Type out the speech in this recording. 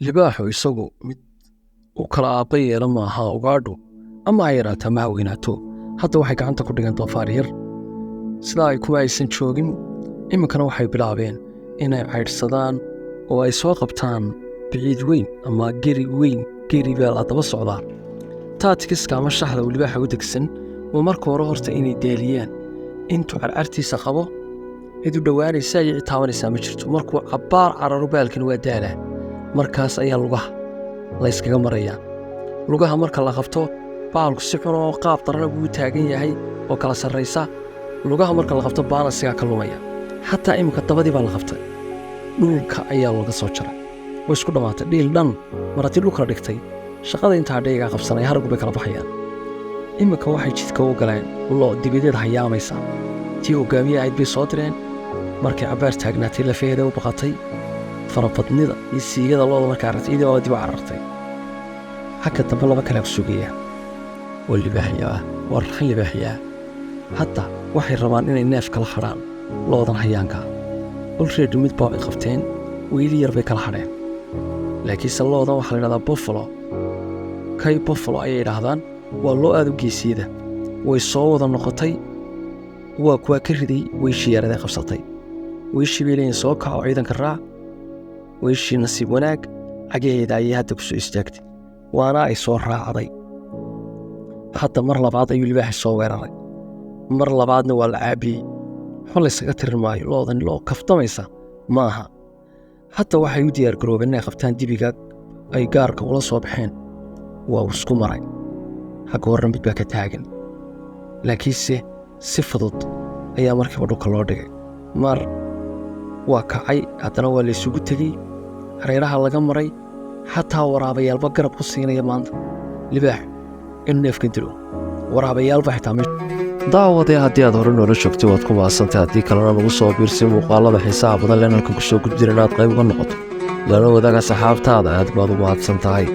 Libaaxu isagu mid u kala aabba yeela maaha ugaadhu, ama ha yaraato ama ha weynaato. Hadda waxay gacanta ku dhigeen doofaar yar. Sidaa ay kuma aysan joogin, iminkana waxay bilaabeen inay caydhsadaan oo ay soo qabtaan biciid weyn ama geri weyn. Geri baa la daba socdaa. Tactics-ka ama shaxda uu libaaxa u degsan waa marka hore horta inay daaliyaan. Intuu carcartiisa qabo, cid u dhowaanaysa iyo cid taabanaysaa ma jirto. Markuu cabbaar cararo, baalkan waa daalaa. Markaas ayaa lugaha layskaga marayaa. Lugaha marka la qabto, baalku si xun oo qaab darana buu u taagan yahay oo kala sarraysa. Lugaha marka la qabto, balance-igaa ka lumaya. Xataa iminka dabadii baa la qabtay, dhulka ayaa looga soo jaray. Way isku dhammaatay dhiil dhan. Mar haddii dhulka la dhigtay, shaqada intaa dheegaa qabsanaya, haraggu bay kala baxayaan. Iminka waxay jidka u galeen lo dibadeed hayaamaysa. Tii hogaamiye ahayd bay soo direen. Markay cabbaar taagnaatay, lafaheeda u baqatay farabadnida iyo siigada looda. Markay aragtay, iyadoo waa dib u carartay. Xagga dambe laba kalea ku sugaya oo libaaxyo ah, waa raxan libaaxyo ah. Hadda waxay rabaan inay neef kala hadhaan loodan hayaanka. Already mid baa ay qabteen, weyli yar bay kala hadheen. Laakiinse loodan waxaa la yidhahdaa buffalo, Cape buffalo ayay idhaahdaan. Waa loo aad u geesiyada. Way soo wada noqotay, waa kuwaa ka riday weyshii yaraday qabsatay. Weyshii bay leeyihin, "Soo kaco, ciidanka raac." Weyshii nasiib wanaag cagaheeda ayay hadda ku soo istaagtay, waana ay soo raacday. Hadda mar labaad ayuu libaaxi soo weeraray. Mar labaadna waa la caabiyey. Waxba laysaga tirin maayo, loodan loo kaftamaysa ma aha. Hadda waxay u diyaar garoobeen inay qabtaan dibiga ay gaarka ula soo baxeen. Waa uu isku maray. Xagga horena mid baa ka taagan, laakiinse si fudud ayaa markiiba dhulka loo dhigay. Mar waa kacay, haddana waa la isugu tegey, hareeraha laga maray. Xataa waraabayaalba garab ku siinaya maanta libaax inuu neefkan dilo, waraabayaalba xitaa. Daawadee, haddii aad hore noola joogtay, waad ku mahadsantahay. Haddii kalena, nagu soo biirsay muuqaalada xiisaha badan leen halkan kusoo gudbin inaad qayb uga noqoto, lana wadaaga saxaabtaada. Aad baad u mahadsan tahay.